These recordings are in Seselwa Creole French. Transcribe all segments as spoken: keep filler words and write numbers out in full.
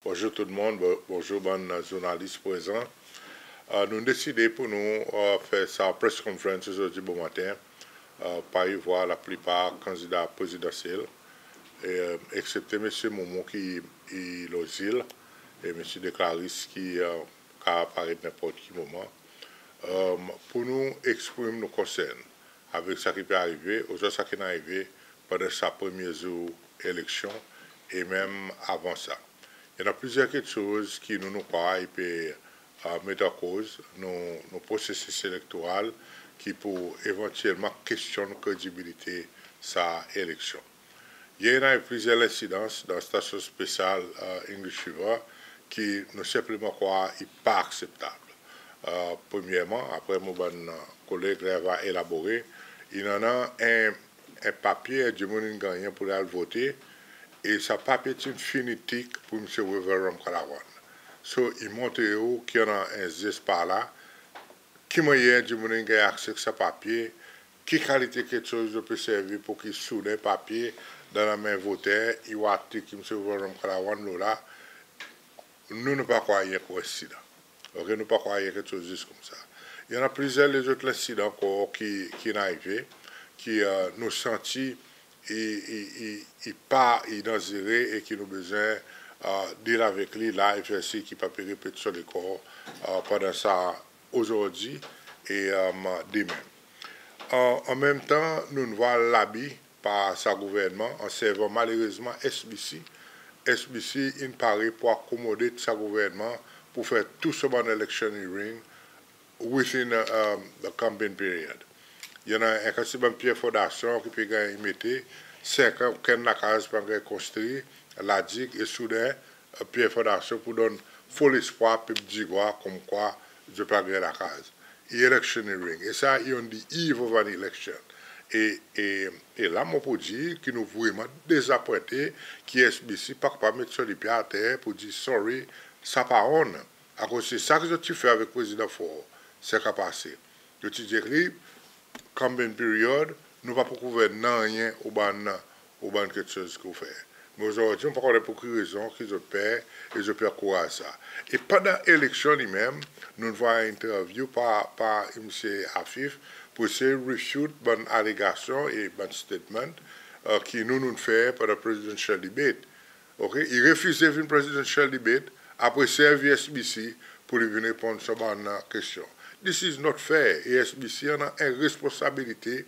Bonzour tou dimoun, bon- bonzour bann zournalis prezan. Euh, nou'n deside pour nou, euh, fer sa press conference ozordi bomaten, euh, parey ou vwar laplipar kandida prezidansyel, e, euh, eksepte Msye Moumou ki i lo zil, e Msye Declaris ki, euh, kapab paret nenport ki moman, euh, pour nou eksprim nou konsern avek sa ki pe arive, ouswa sa ki'n arive pandan sa premye zour eleksyon, e menm avan sa. I annan plizyer keksoz ki nou, nou krwar i pe, euh, met an koz nou, nou prosesis elektoral ki pou evantyelman kestyonn kredibilite sa eleksyon. Yer, i annan plizyer lensidans dan stasyon spesyal, euh, English River ki nou senpleman krwar i pa akseptab. Euh, premyerman, apre mon bann, euh, koleg la i ava elabore, i annan en, en papye, en dimoun in gannyen pour li al vote, e sa papye ti'n fini tik pour Msye Wavel Ramkalawan. So, i montre ou ki i annan en zes par la, ki mannyer dimoun in ganny akse ek sa papye, ki kalite keksoz zot pe servi pour ki souden papye dan lanmen voter, i war tik Msye Wavel Ramkalawan lo la, nou, nou pa krwar i en koensidans. OK, nou pa krwar i en keksoz zis koumsa. I annan plizyer lezot lensidan ankor ki, ki'n arive, ki, euh, nou santi i, i, i, i pa, i danzere e ki nou bezwen, euh, deal avek li la, e fer sir ki pa pe repet son lekor, euh, pandan sa ozordi e, euh, demen. An, an menm tan, nou'n vwar labi par sa gouvernman an servan malerezman S B C. S B C in pare pour akomode sa gouvernman pour fer tou son bann election hearing within, um, the campaign period. I annan en kantite bann pyer fondasyon ki pe ganny mete, senkann lakaz pa'n ganny konstri, La Digue, e souden, euh, pyer fondasyon pour donn fo lespwar pep Digwa konmkwa zot pa ganny lakaz. E election hearing. E sa i on the eve of an election. E, e, e la mon pou dir ki nou vreman dezapwente ki S B C pa kapab met son lipye ater pour dir sorry, sa pa on. Akoz se sa ki zot ti fer avek Prezidan Faure senk an pase. Zot ti dir ek li, campaign period, nou pa pou kouver nanryen ou bann, ou bann keksoz ki ou fer. Me ozordi, mon pa konnen pour ki rezon ki zot per e zot pe ankouraz sa. E pandan eleksyon li menm, nou'n vwar en interview par, par Msye Afif pour esey refute bann alegasyon e bann statement, euh, ki nou, nou'n fer pandan presidential debate. OK, i refize vin presidential debate, apre servi S B C pour li vin reponn son bann kestyon. This is not fair. E S B C annan en responsabilite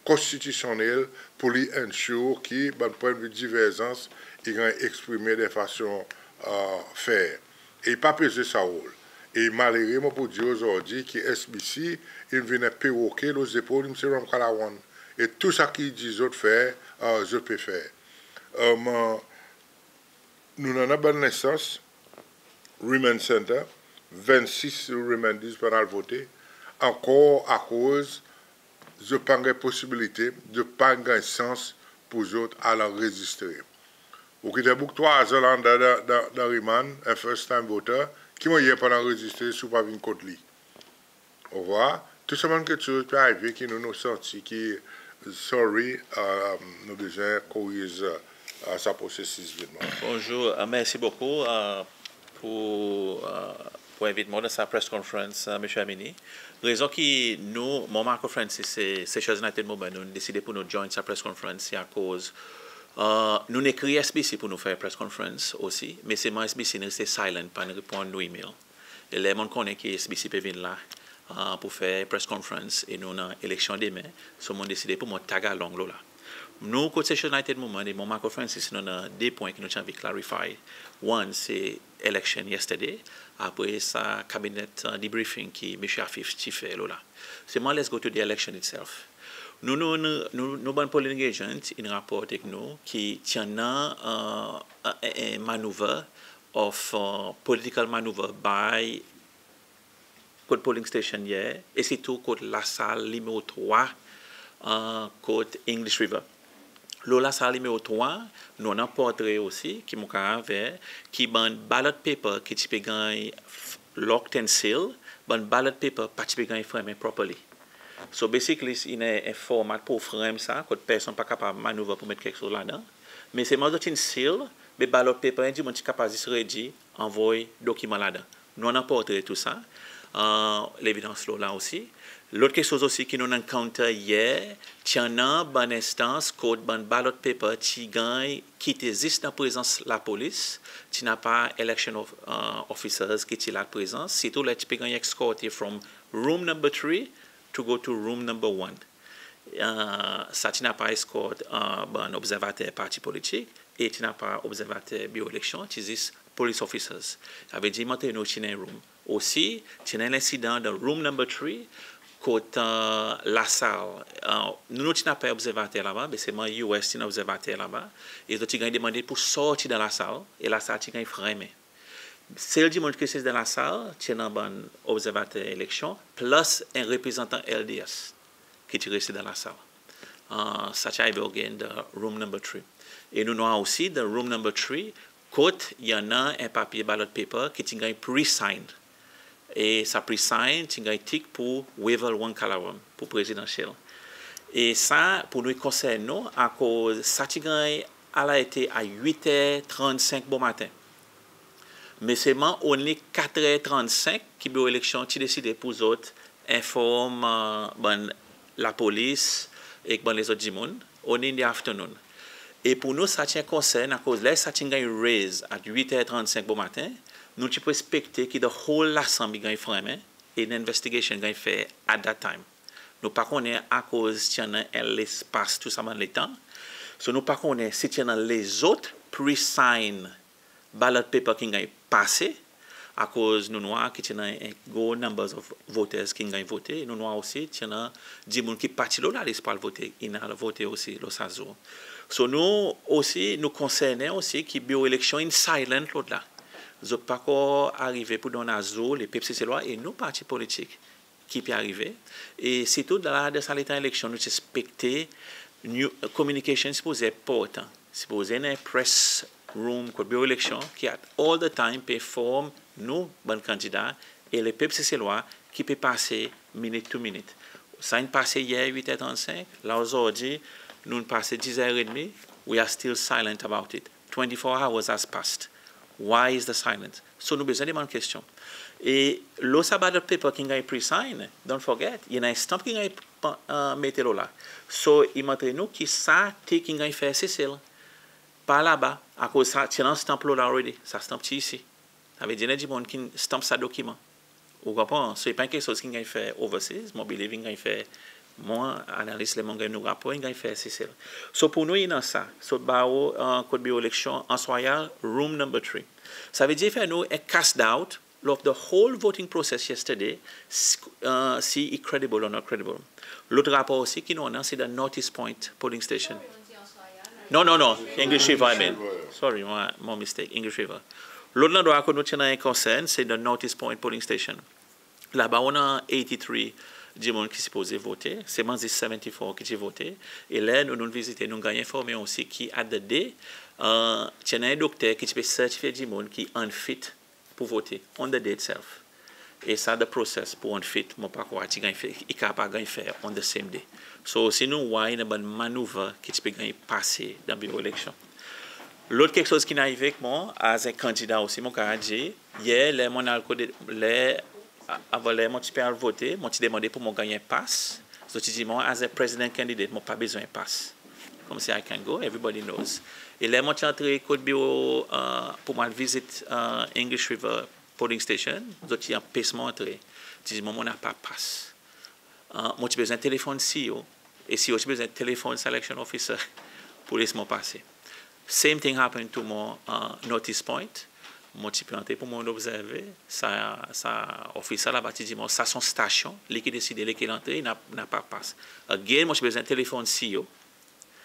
konstitisyonnel pour li ensure ki bann pwennvi diverzans i ganny eksprime dan fason, euh, fair. E i pa pe zwe sa rol. E malere mon pou dir ozordi ki S B C in vin en perokey lo zepol Msye Ramkalawan. E tou sa ki i dir zot fer, euh, zot pe fer. Euh, mon, nou annan bann lensans, Remand Center, vennsis Remandis pa'n al vote, ankor akoz zot pa'n ganny posibilite, zot pa'n ganny sans pour zot al anrezistre. Ou kit en boug trwa an dan, dan, dan, dan remand, en first time voter, ki mannyer pa'n anrezistre si ou pa vin kot li? Ou vwar, tou sa bann keksoz pe arive ki nou, nou santi ki, sorry, euh, nou bezwen koriz, euh, sa prosesis vitman. Bonzour, euh, mersi bokou, euh, pour, euh, pour envit mwan dan sa press conference, euh, Msye Herminie. Rezon ki nou, mwan, Marco Francis e Seychelles United Movement, nou'n deside pour nou join sa press conference, se akoz, euh, nou'n ekri S B C pour nou fer press conference osi, me selman S B C in reste silent, pa'n reponn nou email. E ler mon'n konnen ki S B C pe vin la, euh, pour fer press conference e nou annan eleksyon demen, so mon'n deside pour mwan tag along lo la. Nou kot Seychelles United Movement e mwan, Marco Francis, nou annan de pwen ki nou ti anvi clarify. One, se election yesterday, apre sa cabinet, euh, debriefing ki Msye Afif ti fer lo la. Selman, let's go to the election itself. Nou, nou, nou, nou, nou bann polling agent in raport ek nou ki ti annan, euh, en, en maneuver of, euh, political maneuver by kot polling station yer, e sirtou kot lasal nimero trwa, euh, kot English River. Lo lasal nimero trwa, nou annan portre osi, ki mon kapab ver, ki bann ballot paper ki ti pe ganny f-, locked and sealed, bann ballot paper pa ti pe ganny fermen properly. So basically, i annan en format pour ferm sa, kot personn pa kapab maneuver pour met keksoz ladan. Me selman zot in seal, Be ballot paper, en dimoun ti kapab zis redi, anvoy dokiman ladan. Nou annan portre tou sa, levidans lo la osi. Lot keksoz osi ki nou'n encounter yer, ti annan bann enstans kot bann ballot paper ti ganny kite zis dan prezans lapolis, ti napa election of, officers ki ti la prezans, sirtou ler ti pe ganny escorte from room number three to go to room number one. Sa ti napa escort bann obzervater parti politik e ti napa obzervater biro eleksyon, ti zis police officers. Savedir i montre nou ti annan en room. Osi, ti annan en lensidan dan room number three, kot lasal, nou, nou ti napa obzervater laba, be selman US ti annan obzervater laba, e zot ti ganny demande pour sorti dan lasal, e lasal ti ganny fermen. Sel dimoun ki ti dan lasal, ti annan bann obzervater eleksyon, plis en reprezantan LDS ki ti reste dan lasal. Sa ti arive again dan room number three. E nou'n war osi dan room number three, kot i annan en papye ballot paper ki ti ganny pre-sign. E sa pre-sign ti ganny tik pour Wavel Ramkalawan, pour prezidansyel. E sa, pour nou, i konsern nou, akoz sa ti ganny alerte a wit er trannsenk bomaten. Me selman only kat er trannsenk ki biro eleksyon ti deside pour zot enform bann lapolis ek bann lezot dimoun, only in the afternoon. E pour nou, sa ti en konsern, akoz ler sa ti'n ganny raise at wit er trannsenk bomaten, nou ti pou ekspekte ki the whole lasanm i ganny fermen e en investigation ganny fer at that time. Nou pa konnen akoz ti annan en lespas tou sa bann letan. So nou pa konnen si ti annan lezot pre-sign ballot paper ki'n ganny pase, akoz nou'n war ki ti annan en gro numbers of voters ki'n ganny vote. Nou'n war osi ti annan dimoun ki pa ti lo lalis pour al vote, in al vote osi lo sa zour. So nou osi, nou konsernen osi ki biro eleksyon in silent lo la. Zot pa ankor arive pour donn azour lepep Seselwa e nou parti politik ki pe arive. E sirtou dan sa letan eleksyon, nou ti ekspekte communication sipoze enportan. Sipoze annan en press room kot biro eleksyon ki at all the time pe enform nou bann kandida e lepep Seselwa ki pe pase minit to minit. Sa in pase yer wit er trannsenk, la ozordi nou'n pase diz er edmi, we are still silent about it. Twenty-four hours has passed. Why is the silence? So nou bezwen demann kestyon. E lo sa ballot paper ki'n ganny pre-sign, don't forget, i annan en stamp ki'n ganny mete lo la. So i montre nou ki sa ti ki'n ganny fer Sesel, pa laba, akoz sa ti annan stamp lo la already, sa stamp ti isi. Savedir i annan dimoun ki'n stamp sa dokiman. Ou konpran? So i pa en keksoz ki'n ganny fer overseas, mon believe in ganny fer, mon analis, ler mon ganny nou rapor, in ganny fer Sesel. So pour nou i annan sa, so baro kot biro eleksyon, Anse Royale, room number three. Savedir i fer nou en cast doubt of the whole voting process yesterday, si i credible or not credible. Lot rapor osi ki nou annan, se dan North East Point polling station. Non, non, non, English River, I mean. Sorry, mon mistake, English River. Lot landrwa kot nou ti annan en konsern, se dan North East Point polling station. Laba ou annan eighty-three dimoun ki sipoze vote, selman zis seventy-four ki ti vote. E ler nou, nou'n vizite, nou'n ganny enformen osi ki at the day, ti annan en dokter ki ti pe sertifye dimoun ki unfit pour vote on the day itself. E sa the process pour unfit, mon pa krwar ti ganny fer, i kapab ganny fer on the same day. So si nou war i annan bann maneuver ki ti pe ganny pase dan biro eleksyon. Lot keksoz ki'n arive ek mwan, as en kandida osi, mon kapab dir, yer ler mon'n al kot, ler, avan ler mon ti pe al vote, mon ti demande pour mon ganny en pass. Zot ti dir mwan, as a president candidate, mon pa bezwen pass. Konmsi I can go, everybody knows. E ler mon ti antre kot biro pour mon al vizit English River polling station, zot ti anpes mwan antre. Ti dir mwan mon napa pass. Mon ti bezwen telefonn CEO, e CEO ti bezwen telefonn sa election officer pour les mwan pase. Same thing happened to mwan North East Point. Mon ti pe antre pour mon obzerve, sa, sa officer laba ti dir mwan sa son stasyon, li ki deside lekel antre, napa pass. Again, mon ti bezwen telefonn CEO,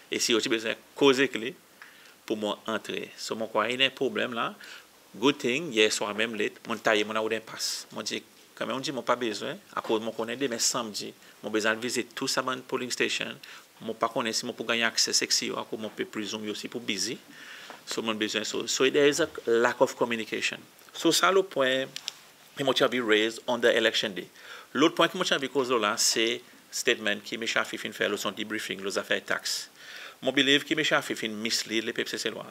e CEO ti bezwen koz ek li pour mon antre. So mon krwar i annan en problenm la. Good thing, yer swar menm let, mon'n taye, mon'n al rod en pass. Mon dir, kanmenm, mon dir mon pa bezwen, akoz mon konnen demen Sanmdi mon bezwen al vizit tou sa bann polling station. Mon pa konnen si mon pou ganny akse ek CEO, akoz mon pe presume li osi pou busy. So mon'n bezwen, so, so there is a lack of communication. So sa lo pwen ki mon ti anvi raise on the election day. Lot pwen ki mon ti anvi koz lo la, se statement ki Msye Afif in fer lo son debriefing lo zafer tax. Mon believe ki Msye Afif in mislead lepep Seselwa.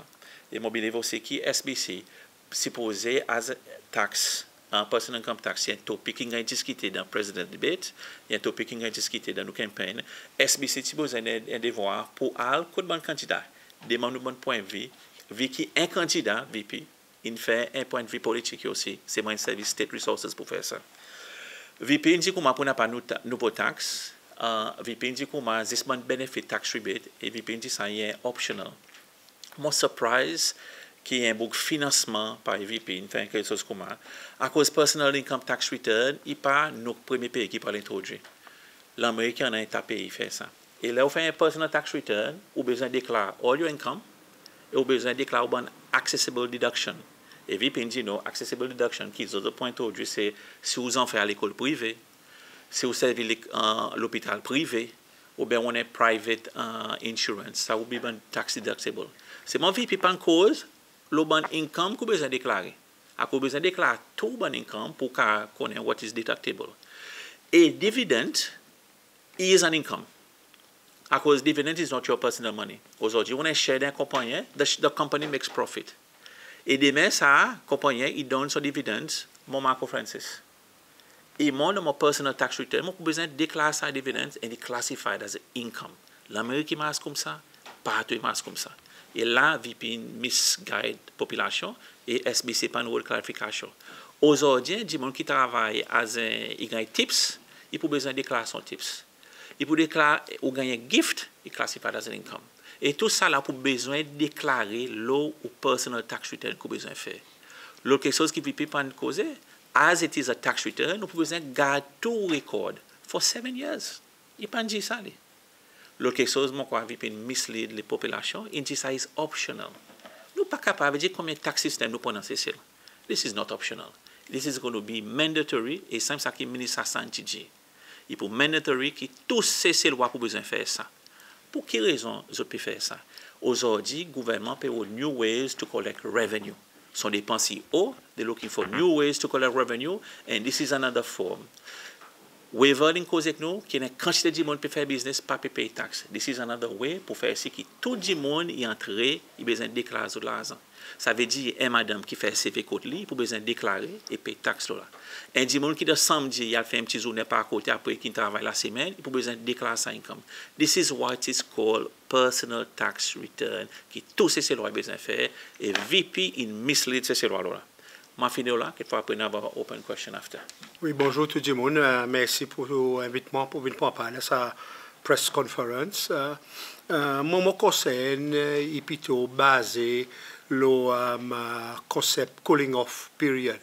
E mon believe osi ki S B C sipoze as tax, personal income tax, i en topik ki'n ganny diskite dan president debate, i en topik ki'n ganny diskite dan nou campaign. S B C ti bezwen en, en devwar pour al kot bann kandida, demann nou bann pwennvi, vi ki en kandida, V P, in fer en pwennvi politik osi, se mannyer in servi state resources pour fer sa. V P in dir koumsa pour napa nou ta-, nouvo tax, V P in dir koumsa zis bann benefit tax rebate, e V P in dir sa i en optional. Mon surprise ki en boug finansman par V P in fer en keksoz koumsa, akoz personal income tax return i pa nou premye pei ki pou al entrodwir. Lanmerik i annan en ta pei fer sa. E ler ou fer en personal tax return, ou bezwen deklar all your income, e ou bezwen deklar ou bann accessible deduction. E V P in dir nou, accessible deduction ki zot, zot pou entrodwir, se si ou zanfan i al lekol prive, si ou servi lopital prive, oubyen ou annan private insurance, sa ou bann tax deductible. Selman V P pa'n koz lo bann income ki ou bezwen deklare. Akoz ou bezwen deklar tou bann income pour ou kapab konnen what is deductible. E dividend is an income. Akoz dividend is not your personal money. Ozordi ou annan share dan en konpannyen, the, the company makes profit. E demen sa konpannyen i donn son dividends, mon Marco Francis. E mon, dan mon personal tax return, mon pou bezwen deklar sa dividends and i classified as income. Lanmerik i mars koumsa, partou i mars koumsa. E la V P in misguide popilasyon e S B C pa'n rod klarifikasyon. Ozordi, dimoun ki travay as en, i ganny tips, i pou bezwen deklar son tips. I pou deklar, ou ganny en gift, i classified as an income. E tou sa la pou bezwen deklare lo ou personal tax return ki ou bezwen fer. Lot keksoz ki V P pa'n koze, as it is a tax return, ou pou bezwen gard tou ou record for seven years. I pa'n dir sa li. Lot keksoz, mon krwar V P in mislead popilasyon, in dir sa is optional. Nou pa kapab dir konbyen tax system nou pran dan Sesel. This is not optional. This is going to be mandatory, e sanmenm sa ki Minis Hassan ti dir. I pou mandatory ki tou Seselwa pou bezwen fer sa. Pour ki rezon zot pe fer sa? Ozordi, gouvernman pe rod new ways to collect revenue. Son depans i o, they're looking for new ways to collect revenue, and this is another form. Wavel in koz ek nou, ki annan kantite dimoun pe fer biznes pa pe pey tax. This is another way pour fer sir ki tou dimoun i antre, i bezwen deklar zot larzan. Savedir en madanm ki fer seve kot li, i pou bezwen deklare e pey tax lo la. En dimoun ki dan Sanmdi, i al fer en pti zournen par kote, apre ki'n travay lasemenn, i pou bezwen deklar sa income. This is what is called personal tax return, ki tou Seselwa i bezwen fer, e V P in mislead Seselwa lo la. Mon a fini lo la, kekfwa apre nou ava open question after. Wi, bonzour tou dimoun. Mersi pour envitman pour vin pran par dan sa press conference. Mwan, mon konsern i plito baze lo konsep cooling off period.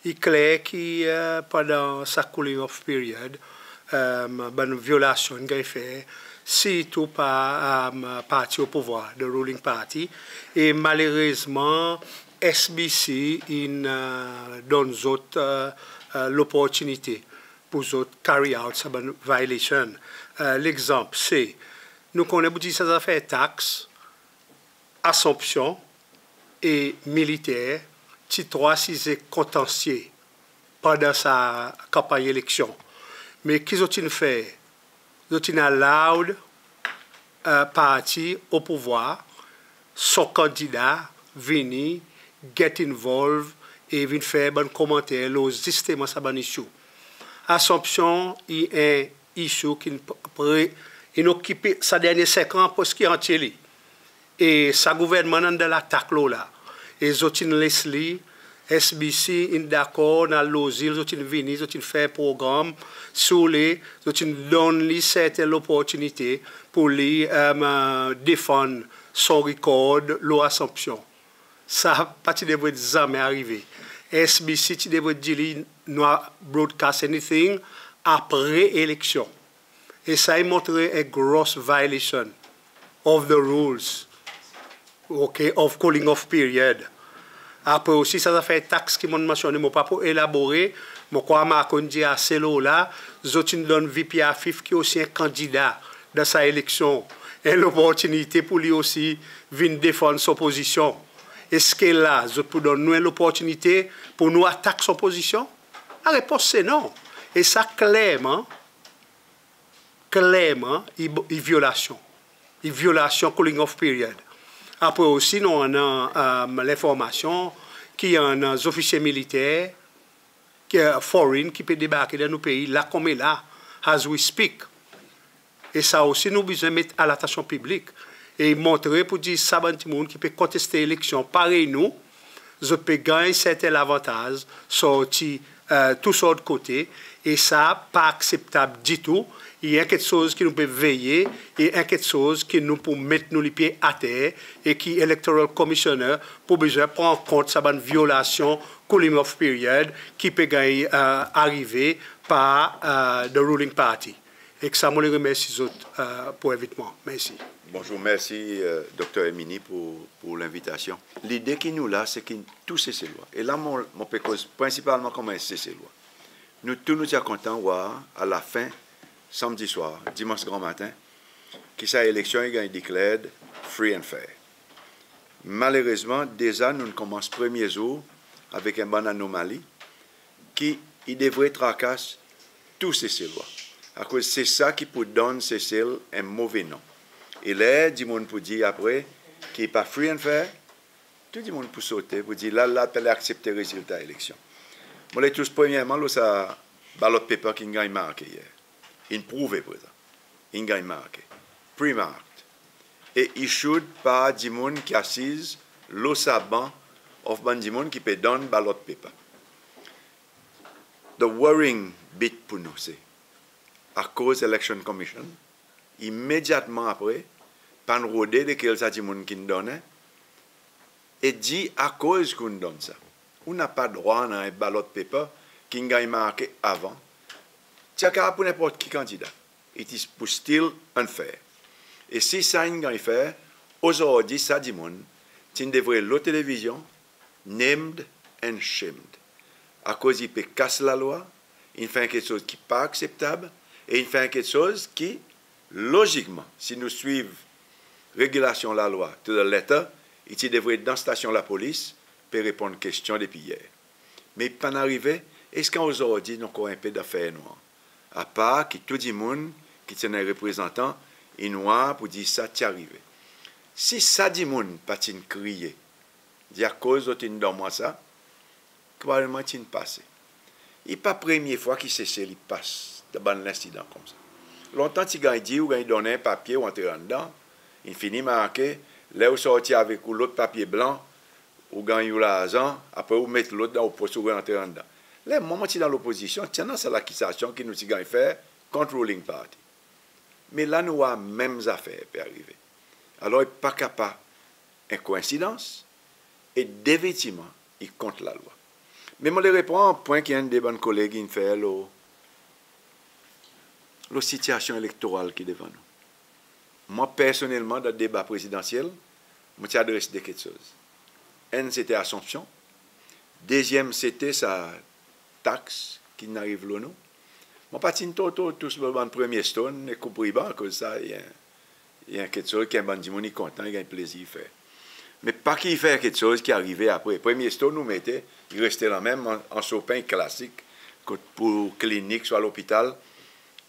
I kler ki pandan sa cooling off period, bann vyolasyon in ganny fer, sirtou par parti o pouvwar, the ruling party, e malerezman S B C in donn zot loportinite pour zot carry out sa bann violation. Legzanp se, nou konnen pour dir sa zafer tax, Assomption e Militaire ti trwa size kontansye pandan sa kanpanny eleksyon. Me ki zot in fer? Zot in allowed parti o pouvwar, son kandida vini get involved e vin fer bann komanter lo zisteman sa bann issue. Assomption i en issue ki'n pre, in okipe sa dernyen senk an preski antye li. E sa gouvernman in anndan latak lo la. E zot in les li, S B C in dakor, in al lo zil, zot in vini, zot in fer progranm, si oule, zot in donn li serten loportinite pour li defann son rikord lo Assomption. Sa pa ti devret zanmen arive. S B C ti devret dir li nou a broadcast anything apre eleksyon. E sa i montre en gross violation of the rules, ok, of cooling off period. Apre osi, sa zafer tax ki mon'n mansyonnen, mon pa pou elabore, mon krwar Marco in dir ase lo la, zot in donn V P Afif, ki osi en kandida dan sa eleksyon, en loportinite pour li osi vin defann son pozisyon. Eski la zot pou donn nou en loportinite pour nou atak son pozisyon? Larepons se non. E sa klerman, klerman, i, i vyolasyon. I vyolasyon cooling off period. Apre osi nou annan lenformasyon ki annan zofisye militer ki foreign ki pe debarke dan nou pei la konmela, as we speak. E sa osi nou bezwen met a latansyon piblik e montre pour dir sa bann dimoun ki pe konteste eleksyon parey nou, zot pe ganny serten lavantaz sorti tou sort kote. E sa pa akseptab ditou. I en keksoz ki nou pe veye, i en keksoz ki nou pou met nou lipye ater e ki Electoral Commissioner pou bezwen pran kont sa bann vyolasyon cooling off period ki pe ganny arive par the ruling party. Ek sa mon le remersi zot pour envitman. Mersi. Bonzour, mersi Dokter Herminie pour lenvitasyon. Lide ki nou la se ki tou Seselwa, e la mon pe koz prensipalman konman en Seselwa, nou tou nou ti a kontan war alafen Sanmdi swar, Dimans granmaten, ki sa eleksyon i ganny declared free and fair. Malerezman deza nou'n konmans premye zour avek en bann anomali ki i devret trakas tou Seselwa, akoz se sa ki pou donn Sesel en move non. E ler dimoun pou dir apre ki i pa free and fair, tou dimoun pou sote pou dir la, la pe aksepte rezilta eleksyon. Mon le tous premyerman lo sa ballot paper ki'n ganny marke yer. In prouve prezan in ganny marke, pre-marked, e issued par dimoun ki asiz lo sa ban of bann dimoun ki pe donn ballot paper. The worrying bit pour nou se akoz Election Commission imedyatman apre pa'n rode lekel sa dimoun ki'n donnen e dir akoz ki ou'n donn sa. Ou napa drwa annan en ballot paper ki'n ganny marke avan. Ti a kapab pour nenport ki kandida. It is pou still unfair. E si sa in ganny fer, ozordi sa dimoun ti'n devret lo televizyon, named and shamed. Akoz i pe kas Lalwa, in fer en keksoz ki pa akseptab, e in fer en keksoz ki lozikman si nou swiv regilasyon Lalwa to the letter, i ti devret dan stasyon lapolis pe reponn kestyon depi yer. Me i pa'n arive, eski ozordi nou ankor en pe dan fernwar? Apar ki tou dimoun ki ti annan en reprezantan in war pour dir sa ti arive. Si sa dimoun pa ti'n kriye dir akoz zot in donn mwan sa, probableman ti'n pase. I pa premye fwa ki Sesel i pas dan bann lensidan koumsa. Lontan ti ganny dir ou ganny donnen en papye ou antre andan, in fini marke, ler ou sorti avek ou lot papye blan, ou ganny ou larzan, apre ou met lot dan ou pos ou re antre andan. Ler mwan mon ti dan lopozisyon ti annan sa lakizasyon ki nou ti ganny fer kont ruling party. Me la nou war menm zafer pe arive. Alor i pa kapab en koensidans, e definitivman i kont Lalwa. Me mon le repran pwen ki enn de bann koleg in fer lo, lo sitiasyon elektoral ki devan nou. Mwan personnelman dan deba prezidansyel mon ti adres de keksoz. Enn sete Assomption, dezyenm sete sa tax ki'n ariv lo nou. Mon pa ti'n tro tro tous lo bann premye stone e koup riban, akoz sa i en, i en keksoz ki en bann dimoun i kontan, i ganny plezir fer. Me pa ki i fer keksoz ki arive apre. Premye stone nou mete, i reste lanmenm, an, an sopen klasik kot pour klinik swa lopital,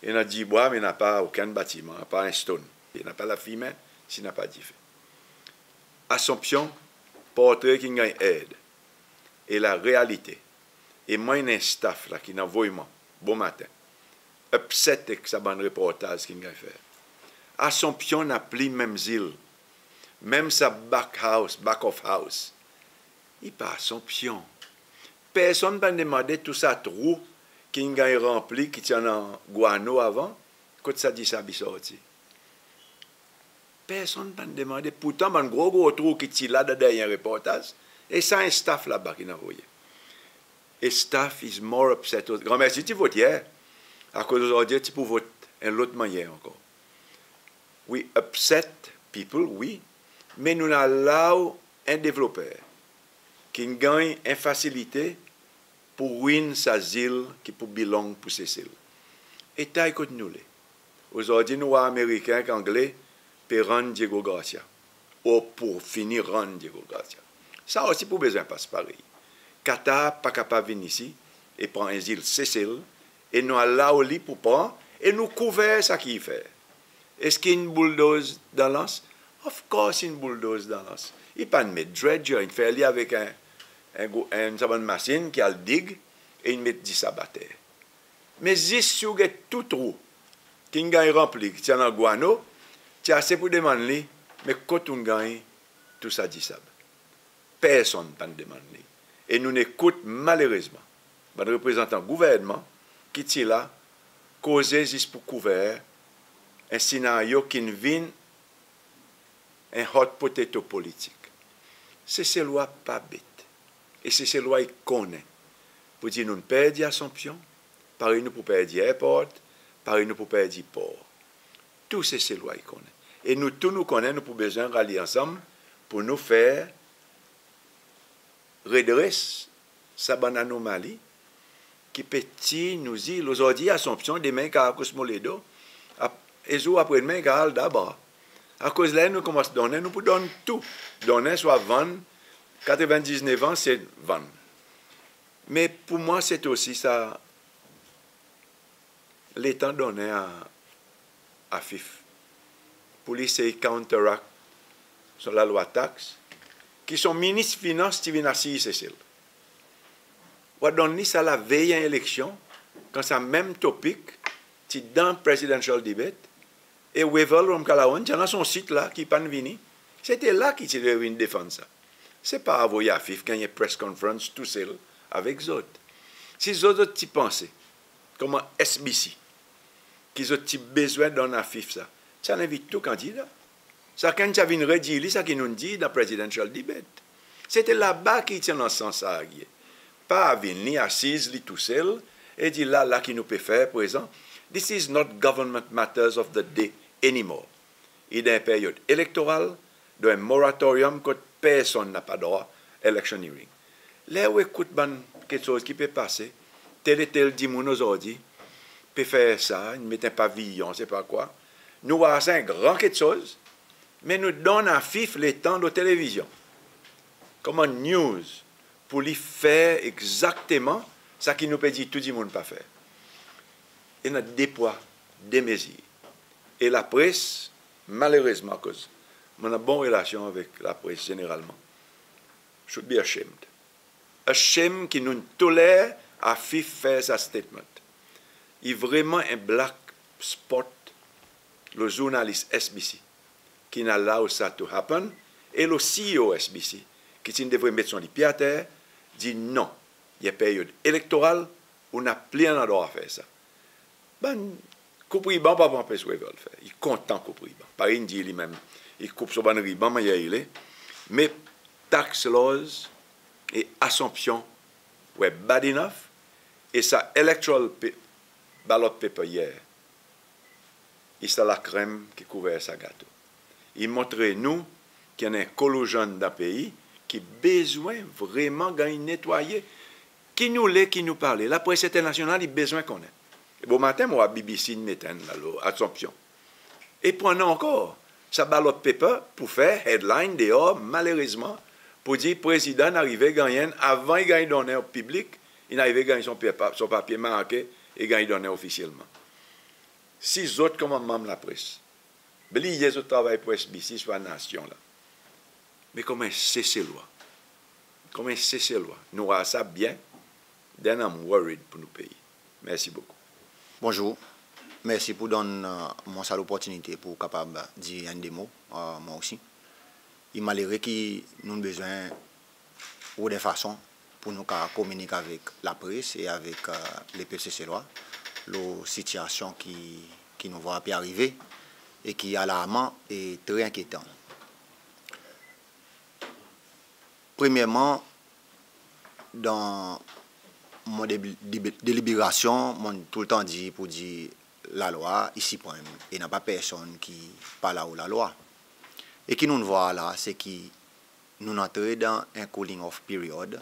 i annan dibwa me napa okenn batiman, apa en stone. I napa lafimen si napa dife. Assomption, portre ki'n ganny ed, e larealite. E mwan i annan en staff la ki'n anvoy mwan bomaten, upset ek sa bann reportaz ki'n ganny fer. Assomption napli menm zil. Menm sa back house, back of house, i pa Assomption. Personn pa'n demande tou sa trou ki'n ganny ranpli, ki ti annan gwano avan, kot sa disabi sorti. Personn pa'n demande. Pourtan bann gro gro trou ki ti la dan dernyen reportaz, e sa en staff laba ki'n anvoye. E staff is more upset. Granmersi ti vot yer, akoz ozordi ti pou vot en lot mannyer ankor. We upset people, wi, me nou'n allow en devloper ki'n ganny en fasilite pour win sa zil ki pou belong pour Sesel. E taler kot nou le, ozordi nou war Ameriken ek Angle pe rann Diego Garcia, ou pou fini rann Diego Garcia. Sa osi pou bezwen pas parey. Qatar pa kapab vin isi e pran en zil Sesel, e nou allow li pour pran, e nou kouver sa ki i fer. Eski in bouldoz dan lans? Of course in bouldoz dan lans. I pa'n met dredger, in fer li avek en, en, gro- en sa bann masin ki al dig e in met disab ater. Me zis si ou get tou trou ki'n ganny ranpli, ki ti annan gwano, ti ase pour demann li, me kot ou'n ganny tou sa disab? Personn pa'n demann li. E nou'n ekout, malerezman, bann reprezantan gouvernman ki ti la koze zis pour kouver en senaryo ki'n vin en hot potato politik. Seselwa pa bet. E Seselwa i konnen pour dir nou'n perdi Assomption, parey nou pou perdi airport, parey nou pou perdi por. Tou Seselwa i konnen. E nou tou nou konnen nou pou bezwen ralye ansanm pour nou fer redres sa bann anomali ki pe tir nou zil. Ozordi Assomption, demen i kapab Cosmoledo, ap- e zour apre demen i kapab Aldabra. Akoz ler nou konmans donnen, nou pou donn tou. Donnen swa vann, katreven-diznef an se vann. Me pour mwan se osi sa letan donnen a, a Afif pour li esey counteract son lalwa tax ki son Minis Finans ti vin asiz Sesel. Ou a donn li sa lavey en eleksyon, kan sa menm topik ti dan presidential debate, e Wavel Ramkalawan ti annan son sit la ki pa'n vini. Se ti la ki ti devret vin defann sa. Se pa avoy Afif ganny en press conference tousel avek zot. Si zot, zot ti panse konman S B C ki zot ti bezwen donn Afif sa, ti al envit tou kandida. Sakenn ti a vin redir li sa ki nou'n dir dan presidential debate. Se ti laba ki ti annan sans sa argye. Pa vin li asiz li tousel e dir, la, la ki nou pe fer prezan. This is not government matters of the day anymore. I dan en peryod elektoral, dan en moratorium kot personn napa drwa election hearing. Ler ou ekout bann keksoz ki pe pase, tel e tel dimoun ozordi pe fer sa, i met en paviyon, se pa kwa. Nou war sa en gran keksoz, me nou donn Afif letan lo televizyon konman news pour li fer egzakteman sa ki nou pe dir tou dimoun pa fer. I annan de pwa, de mezir. E lapres, malerezman, akoz mon annan bon relasyon avek lapres zeneralman, should be ashamed. Ashamed ki nou'n toler Afif fer sa statement. I vreman en black spot lo zournalis S B C ki'n allow sa to happen, e lo C E O S B C ki ti'n devret met son lipye ater, dir non, i en peryod elektoral, ou napa pli annan drwa fer sa. Bann koup riban pa pou anpes Wavel fer. I kontan koup riban. Parey in dir li menm, i koup son bann riban mannyer i le. Me tax laws e Assomption were bad enough, e sa electoral pa- ballot paper yer, i sa lakrenm ki kouver sa gato. I montre nou ki annan en collusion dan pei ki bezwen vreman ganny netwaye. Ki nou le, ki nou pa le, lapres enternasyonal i bezwen konnen. E bomaten mon war B B C in met enn la lo Assomption. E pou annan ankor, sa ballot paper pou fer headline deor, malerezman, pour dir prezidan in arive ganny enn, avan i ganny donnen o piblik, in arive ganny son pe- son papye marke e ganny donnen ofisyelman. Si zot konman manm lapres bliye zot travay pour S B C, swa nasyon la, me konman Seselwa, konman Seselwa, nou war sa byen, then I'm worried pour nou pei. Mersi bokou. Bonzour. Mersi pour donn, e, mwan sa loportinite pour kapab dir enn de mo, e, mwan osi. I malere ki nou'n bezwen rod en fason pour nou kapab kominik avek lapres e avek, e, lepep Seselwa lo sitiyasyon ki, ki nou war pe arive e ki alarman e tre enkyetan. Premyerman, dan mon deb- deb- deliberasyon, mon'n toultan dir pour dir lalwa i siprenm e napa personn ki pa lao lalwa. E ki nou'n war la, se ki nou'n antre dan en cooling off period.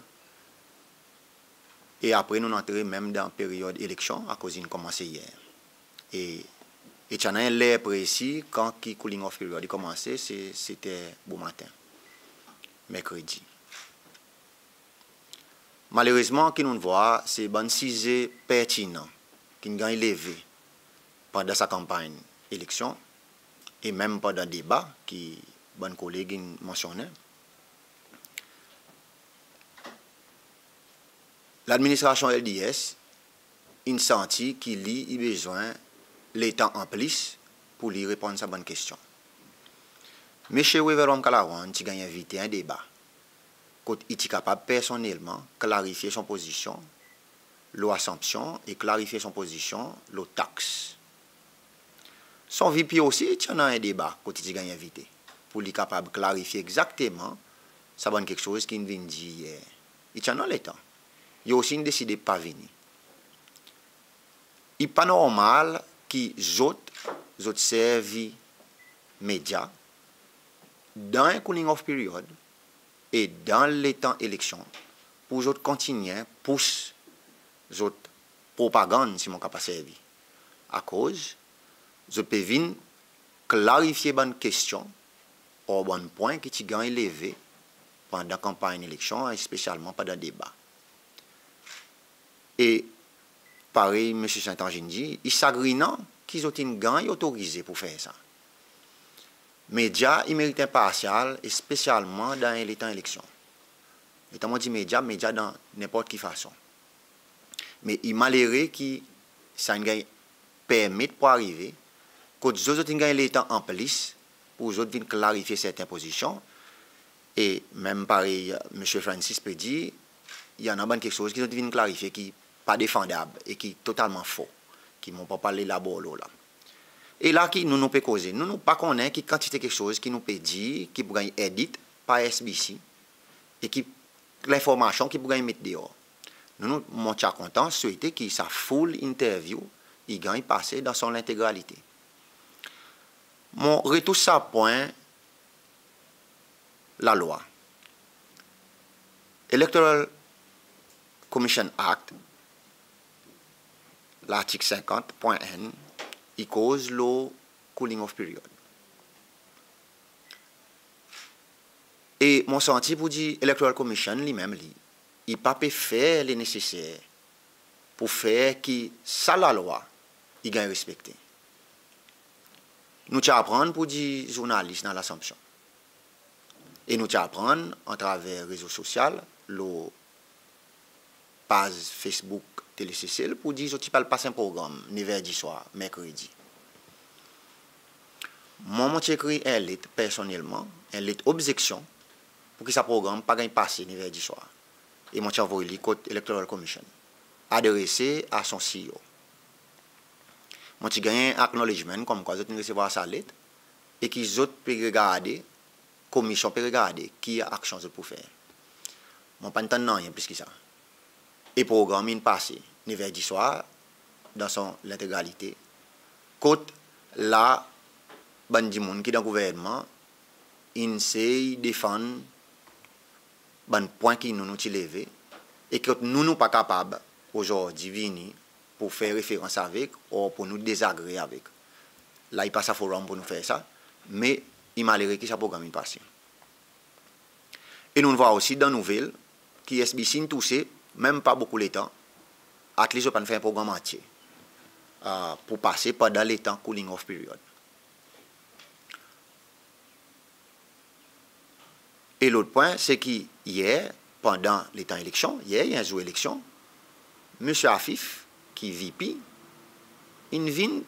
E apre nou'n antre menm dan peryod eleksyon, akoz in konmanse yer. E, e ti annan en ler presi kan ki cooling off period i konmanse, se, se ti bomaten, merkredi. Malerezman, ki nou'n war, se bann size pertinan ki'n ganny leve pandan sa kanpanny eleksyon e menm pandan deba ki bann koleg in mansyonnen, ladministrasyon L D S in santi ki li i bezwen letan an plis pour li reponn sa bann kestyon. Msye Wavel Ramkalawan ti ganny envite en deba kot i ti kapab personnelman klarifye son pozisyon lo Assomption e klarifye son pozisyon lo taks. Son V P osi ti annan en deba kot i ti ganny envite pour li kapab klarifye egzakteman sa bann keksoz ki in vin dir yer. I ti annan letan. I osi in deside pa vini. I pa normal ki zot, zot servi medya dan en cooling off period e dan letan eleksyon pour zot kontinyen pous zot propagann, si mon kapab servi. Akoz zot pe vin klarifye bann kestyon or bann pwen ki ti ganny leve pandan kanpanny eleksyon, espesyalman pandan deba. E parey Msye St Ange in dir, i sagrinan ki zot in ganny otorize pour fer sa. Medya i merit enparsyal, espesyalman dan en letan eleksyon. Letan mon dir medya, medya dan nenport ki fason. Me i malere ki sa in ganny permet pour arive, kot zot, zot in ganny letan an plis pour zot vin klarifye serten pozisyon. E menm parey Msye Francis pe dir, i annan bann keksoz ki zot vin klarifye ki pa defandab e ki totalman fo, ki mon pa pou al elabor lo la. E la ki nou, nou pe koze, nou, nou pa konnen ki kantite keksoz ki nou pe dir ki pou ganny edit par S B C e ki lenformasyon ki pou ganny met deor. Nou, nou, mon ti a kontan swete ki sa full interview i ganny pase dan son lentegralite. Mon retouch sa pwen Lalwa. Electoral Commission Act, lartik senkant pwen enn, i koz lo cooling off period. E mon santi pour dir Electoral Commission li menm li, i pa pe fer le neseser pour fer ki sa lalwa i ganny respekte. Nou ti aprann pour dir zournalis dan Lasanpsyon. E nou ti aprann atraver rezo sosyal, lo paz Facebook Télé Sesel, pour dir zot ti pe al pas en progranm nev er diswar, merkredi. Mwan, mon ti ekrir en let personnelman, en let obzeksyon, pour ki sa progranm pa ganny pase nev er diswar. E mon ti anvoy li kot Electoral Commission, adrese a son C E O. Mon ti ganny en acknowledgement konmkwa zot in resevwar sa let e ki zot pe regarde, komisyon pe regarde ki aksyon zot pou fer. Mon pa'n tann nanryen plis ki sa. E progranm in pase nev er diswar dan son lentegralite. Kot la bann dimoun ki dan gouvernman in sey defann bann pwen ki nou, nou ti leve, e kot nou, nou pa kapab ozordi vini pour fer referans avek, or pour nou dezagre avek. La i pa sa forum pour nou fer sa, me i malere ki sa progranm in pase. E nou'n vwar osi dan nouvel ki S B C in touse, menm pa bokou letan, at least zot pa'n fer en progranm antye, a, pour pase pandan letan cooling off period. E lot pwen, se ki yer, pandan letan eleksyon, yer i en zour eleksyon, Msye Afif, ki V P, in vin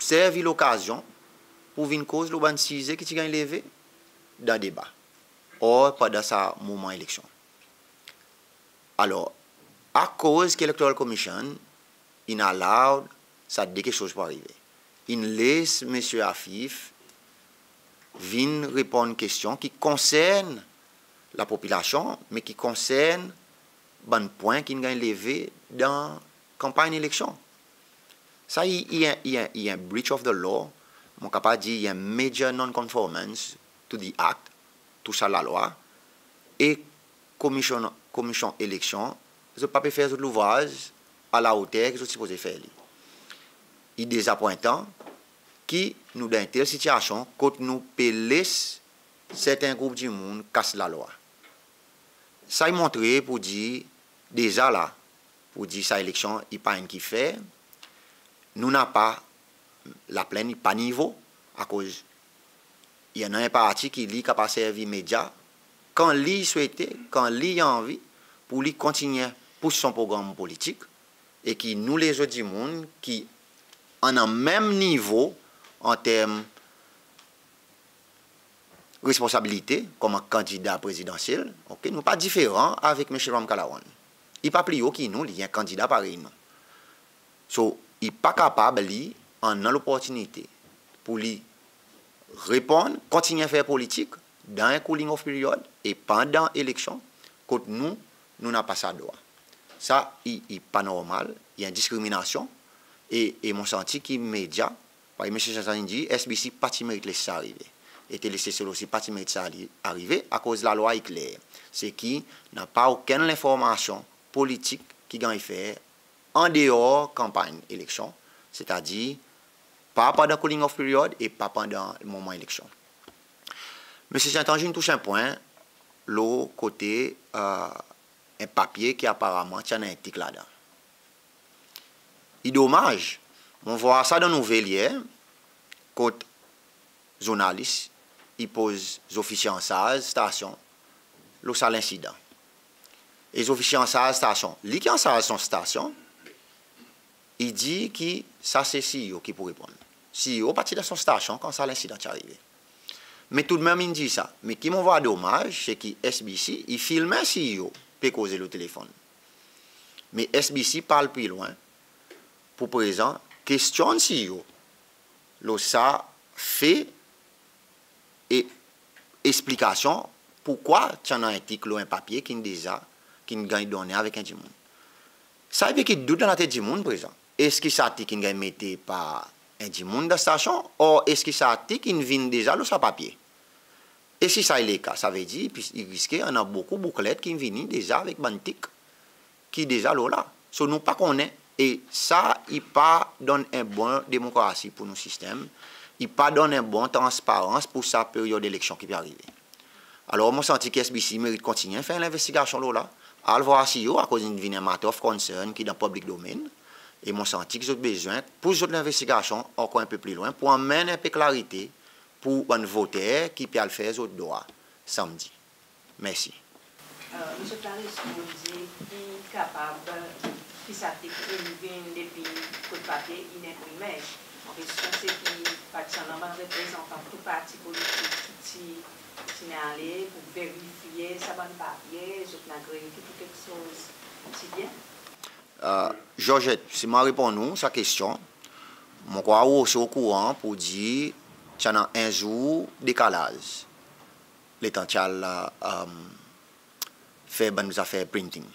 servi lokazyon pour vin koz lo bann size ki ti ganny leve dan deba, or pandan sa moman eleksyon. Alor, akoz ki Electoral Commission in allow sa de keksoz pour arive? In les Msye Afif vin reponn kestyon ki konsern lapopilasyon, me ki konsern bann pwen ki'n ganny leve dan kanpanny eleksyon. Sa i, i en, i en, i en breach of the law, mon kapab dir i en major non-conformance to the act, to sa lalwa, e komisyon, komisyon eleksyon, zot pa pe fer zot louvraz alaoter ki zot sipoze fer li. I dezapwentan ki nou dan en tel sitiyasyon kot nou pe les serten group dimoun kas lalwa. Sa i montre pour dir deza la, pour dir sa eleksyon i pa enn ki fer, nou napa, laplenn i pa nivo, akoz i annan en parti ki li kapab servi medya kan li i swete, kan li i anvi, pour li kontinyen pous son progranm politik, e ki nou lezot dimoun ki annan menm nivo an term responsabilite konman kandida prezidansyel, ok, nou pa diferan avek Msye Ramkalawan. I pa pli o ki nou, li en kandida parey nou. So, i pa kapab li annan loportinite pour li reponn, kontinyen fer politik dan en cooling off period e pandan eleksyon, kot nou, nou napa sa drwa. Sa i, i pa normal, i en diskriminasyon, e, e mon santi ki medya, parey Msye Sansan in dir, S B C pa ti merit les sa arive. E Télé Sesel osi pa ti merit sa li arive, akoz lalwa i kler. Se ki napa okenn lenformasyon politik ki ganny fer an deor kanpanny eleksyon, setadir pa pandan cooling off period e pa pandan moman eleksyon. Msye St Ange in tous en pwen lo kote, e, en papye ki aparaman ti annan en tik ladan. I domaz, mon vwar sa dan nouvel yer, kot zournalis i poz zofisye ansarz stasyon lo sa lensidan. E zofisye ansarz stasyon, li ki ansarz son stasyon, i dir ki sa se CEO ki pou reponn. CEO pa ti dan son stasyon kan sa lensidan ti arive. Me toudmenm in dir sa. Me ki mon vwar domaz, se ki S B C i filmen CEO pe koze lo telefonn. Me S B C pa al pli lwen pour prezan kestyonn CEO lo sa fe e eksplikasyon poukwa ti annan en tik lo en papye ki'n deza, ki'n ganny donnen avek en dimoun. Sa i pe kit dout dan latet dimoun prezan. Eski sa tik in ganny mete par en dimoun dan stasyon, or eski sa tik in vin deza lo sa papye? E si sa i leka, savedir i riske annan bokou bouklet ki'n vini deza avek bann tik ki deza lo la. So nou pa konnen, e sa i pa donn en bon demokrasi pour nou sistenm, i pa donn en bon transparans pour sa peryod eleksyon ki pe arive. Alor mon santi ki S B C merit kontinyen fer lenvestigasyon lo la, al vwar CEO, akoz in vin en matter of concern ki dan public domain, e mon santi ki zot bezwen pous zot lenvestigasyon ankor en pe pli lwen pour anmenn en pe klarite pour bann voter ki pe al fer zot drwa Sanmdi. Mersi. E, Msye Clarisse, ou dir ki kapab ki sa tik in vin depi kot papye in enprime. Mon kestyon se ki pa ti annan bann reprezantan tou parti politik ki ti, ki ti'n ale pour verifye sa bann papye, zot in agree ki tou keksoz ti byen? E, Georgette, si mon a reponn ou sa kestyon, mon krwar ou osi okouran pour dir ti annan en zour dekalaz letan ti al, e, fer bann zafer printing.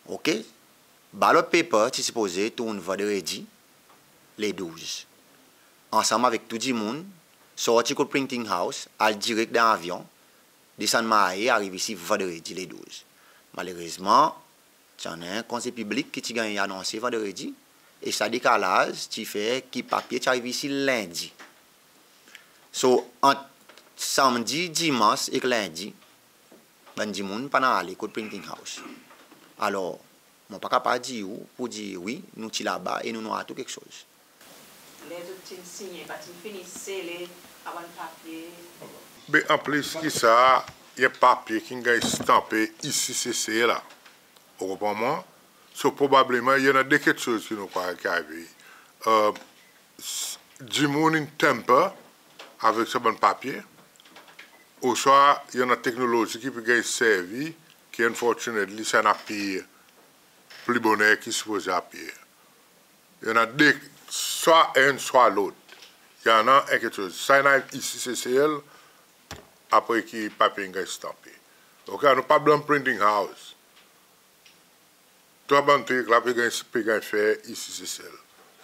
Ok? Ballot paper ti sipoze tourn Vandredi le douz. Ansanm avek tou dimoun, sorti kot printing house, al direk dan avyon, desann Mahe, ariv isi Vandredi le douz. Malerezman, ti annan en konze piblik ki ti ganny anonse Vandredi, e sa dekalaz ti fer ki papye ti ariv isi Lendi. So, ant Sanmdi, Dimans ek Lendi, bann dimoun pa'n ale kot printing house. Alor, mon pa kapab dir ou pour dir wi, nou ti laba e nou'n vwar tou keksoz. Ler zot ti'n sinyen, pa ti'n fini sele sa bann papye? Be an plis ki sa, i en papye ki'n ganny stanpe isi Sesel la. Ou konpran mwan? So probableman i annan de keksoz ki nou krwar ki arive. E, s-, dimoun in tamper avek sa bann papye, ouswa i annan teknolozi ki pe ganny servi, ki unfortunately sa in appear pli boner ki sipoze appear. I annan de, swa enn, swa lot. I annan en keksoz. Sa in ariv isi Sesel, apre ki papye in ganny stanpe. Ok, nou pa blanm printing house. Tou sa bann trik la pe ganny, pe ganny fer isi Sesel.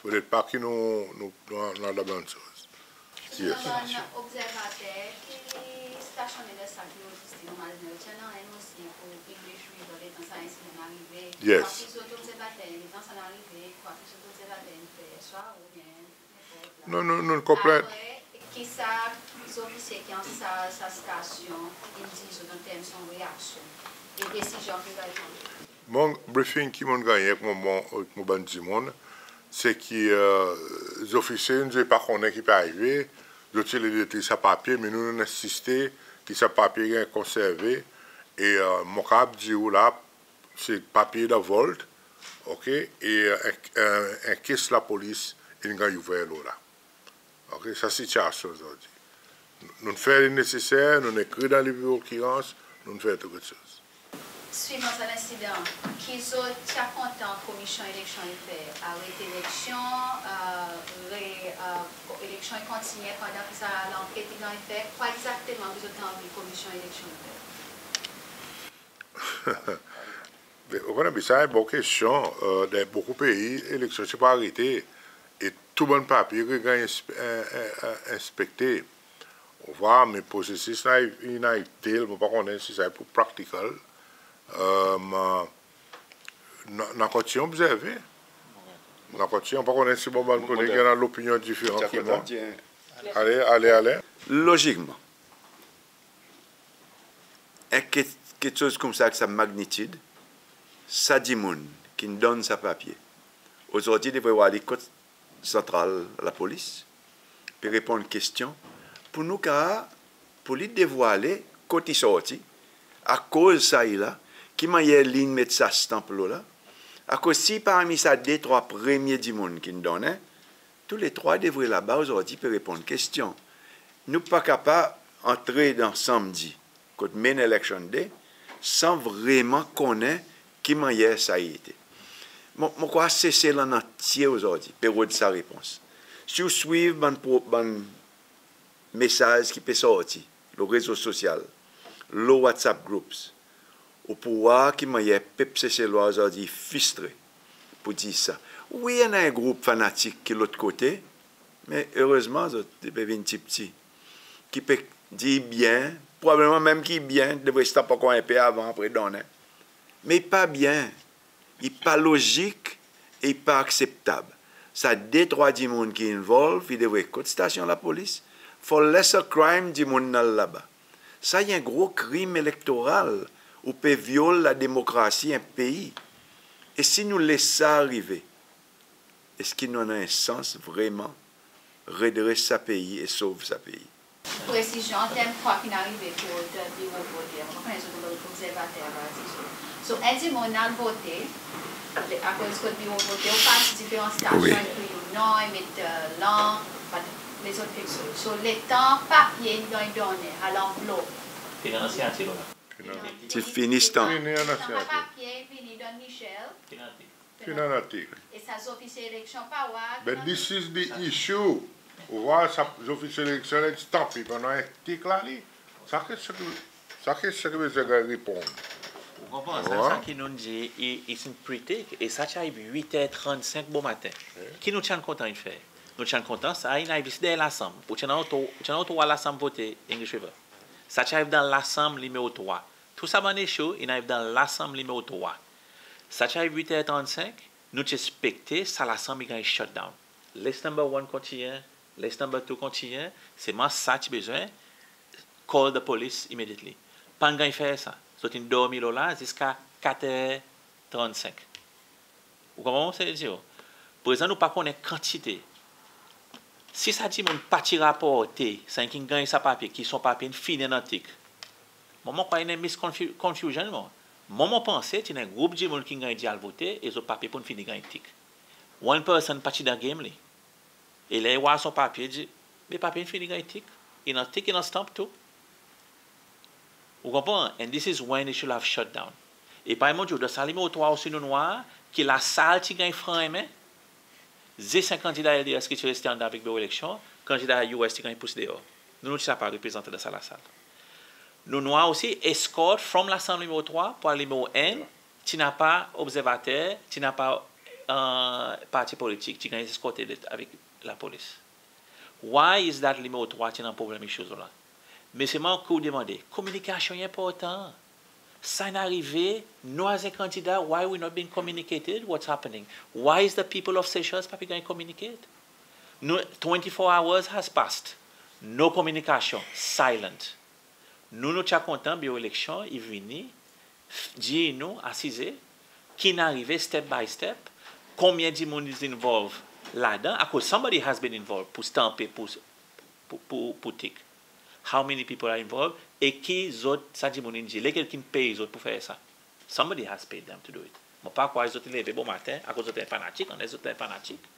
Fodre pa ki nou, nou, nou, nou al dan bann soz. Yes. Bann obzervater ki stasyonnen dan sa ki nou egziste normalman, ti annan enn osi pour English River letan sa ensidan arive. Yes. Kwa ki zot obzervater, letan sa arive, kwa ki zot obzervater in fer, swa oubyen Non, non, non, konpran. Apre, ki sa zofisye ki ansarz sa stasyon in dir zot an term son reaksyon e desizyon ki zot a pran? Mon briefing ki mon'n gannyen ek mon, mon, ek mon bann dimoun, se ki, e, zofisye in dir pa konnen ki pe arive, Zot ti le detri sa papye, me nou, nou'n ensiste ki sa papye ganny konserve. E, e, mon kapab dir ou la, se papye dan vault, oke? E, e, en, en, en case lapolis in ganny ouver lo la. Oke, sa sityasyon ozordi. Nou'n fer li neseser, nou'n ekrir dan liv prokirans, nou'n fer tou keksoz. Swivan sa lensidan, ki zot ti a kontan Komisyon Eleksyon in fer? Aret eleksyon, e, re, e, ko-, eleksyon i kontinyen pandan ki sa lanket i ganny fer? Kwa egzakteman ki zot anvi Komisyon Eleksyon in fer? Be, ou konnen, be sa en bon kestyon. E, dan bokou pei, eleksyon ti pou arete e tou bann papye ti ganny ensp-, e, e, e, enspekte. Ou war, me prosesis la i, i, i tel, mon pa konnen si sa i pou practical. E, nou, nou a kontinyen obzerve. Nou a kontinyen, mon pa konnen si mon bann koleg i annan lopinyon diferan ki mwan. Ale, ale, ale. Lozikman, en ke-, keksoz koumsa, sa magnitid, sa dimoun ki'n donn sa papye, ozordi devret ale kot santral lapolis, pe reponn kestyon, pour nou kapab, pour li devwale kot i sorti, akoz sa i la, ki mannyer li'n met sa stamp lo la, akoz si parmi sa de trwa premye dimoun ki'n donnen, tou le trwa devret laba ozordi pe reponn kestyon. Nou pa kapab antre dan Sanmdi, kot main election day, san vreman konnen ki mannyer sa i ete. Mon, mon krwar Sesel an antye ozordi pe rod sa repons. Si ou swiv bann pro-, bann mesaz ki pe sorti lo rezo sosyal, lo WhatsApp groups, ou pou war ki mannyer pep Seselwa ozordi fristre pour dir sa. Wi, i annan en group fanatik ki lot kote, me erezman zot pe vin pti pti, ki pe dir byen, probableman menm ki byen, devret stamp ankor en pe avan, apre donnen. Me i pa byen, i pa lozik e i pa akseptab. Sa de trwa dimoun ki involve, i devret kot stasyon lapolis. For lesser crime, dimoun in al laba. Sa i en gro krim elektoral, ou pe vyol lademokrasi en pei. E si nou les sa arive, eski nou annan en sans vreman redres sa pei e sov sa pei? Presizyon an term kwa ki'n arive kot, e, biro vote, mon pa konnen si zot obzervater ava dir zot. So, en dimoun al vote, le, akoz kot biro vote ou pas diferan stasyon, wi, i ekri ou non, i met, e, lan, but lezot keksoz. So, letan papye in ganny donnen, al anvlop. Ti annan siyati lo la. Ti fini stamp. Fini annan siyati. Sa papye i vini donn Michel. Ti annan tik. Ti annan tik. E sa zofisye eleksyon pa war. But this is the issue. Ou war, sa zofisye eleksyon, i stamp li, pandan en tik la li. Sa kestyon ki, sa kestyon ki bezwen ganny reponn. Ou konpran? Sa, sa ki nou'n dir, i, i in pretik, e sa ti ariv wit er trannsenk bomaten. Wi. Ki nou ti annan kontan in fer? Nou ti annan kontan sa in ariv isi deryer Lasanm. Ou ti annan oto-, ou ti annan otrwa Lasanm vote English River. Sa ti ariv dan Lasanm nimero trwa. Tou sa bann issue in ariv dan Lasanm nimero trwa. Sa ti ariv wit er trannsenk, nou ti ekspekte sa Lasanm i ganny shut down. List number one kontinyen, list number two kontinyen, selman sa ti bezwen call the police immediately. Pa'n ganny fer sa. Zot in dormi lo la ziska kat er trannsenk. Ou konpran sa i dir ou? Prezan nou pa konnen kantite. Si sa dimoun pa ti raporte, sa ki'n ganny sa papye, ki son papye in fini annan tik, mwan, mon krwar i annan misconfu-, confusion, mwan. Mwan, mon panse ti annan en group dimoun ki'n ganny dir al vote e zot papye pou'n fini ganny tik. One person pa ti dan game li. E ler i war son papye, i dir, me papye in fini ganny tik. I annan tik, i annan stamp tou. Ou konpran? And this is when it should have shut down. E parey mon dir ou, dan sa nimero trwa osi nou'n war ki lasal ti ganny frenmen. Zis en kandida L D S ki ti reste andan avek biro eleksyon, kandida U S ti ganny pous deor. Nou, nou ti napa reprezantan dan sa lasal. Nou'n war osi escort from Lasanm nimero trwa pour al nimero enn, ti napa obzervater, ti napa, e, parti politik, ti ganny eskorte avek lapolis. Why is that nimero trwa ti annan problenm issue lo la? Me selman ki ou demande, kominikasyon i enportan. Sa in arive, nou as en kandida, why we not being communicated? What's happening? Why is the people of Seychelles pa pe ganny communicate? Nou, twenty-four hours has passed. No kominikasyon, silent. Nou, nou ti a kontan biro eleksyon i vini, f-, dir nou asize ki'n arive step by step, konbyen dimoun is involved ladan, akoz somebody has been involved pour stampe, pour, pour, pour, pour tik. How many people are involved? E ki zot, sa dimoun in dir, lekel ki'n pey zot pour fer sa? Somebody has paid them to do it. Mon pa krwar zot in leve bomaten akoz zot en fanatik, anless zot en fanatik.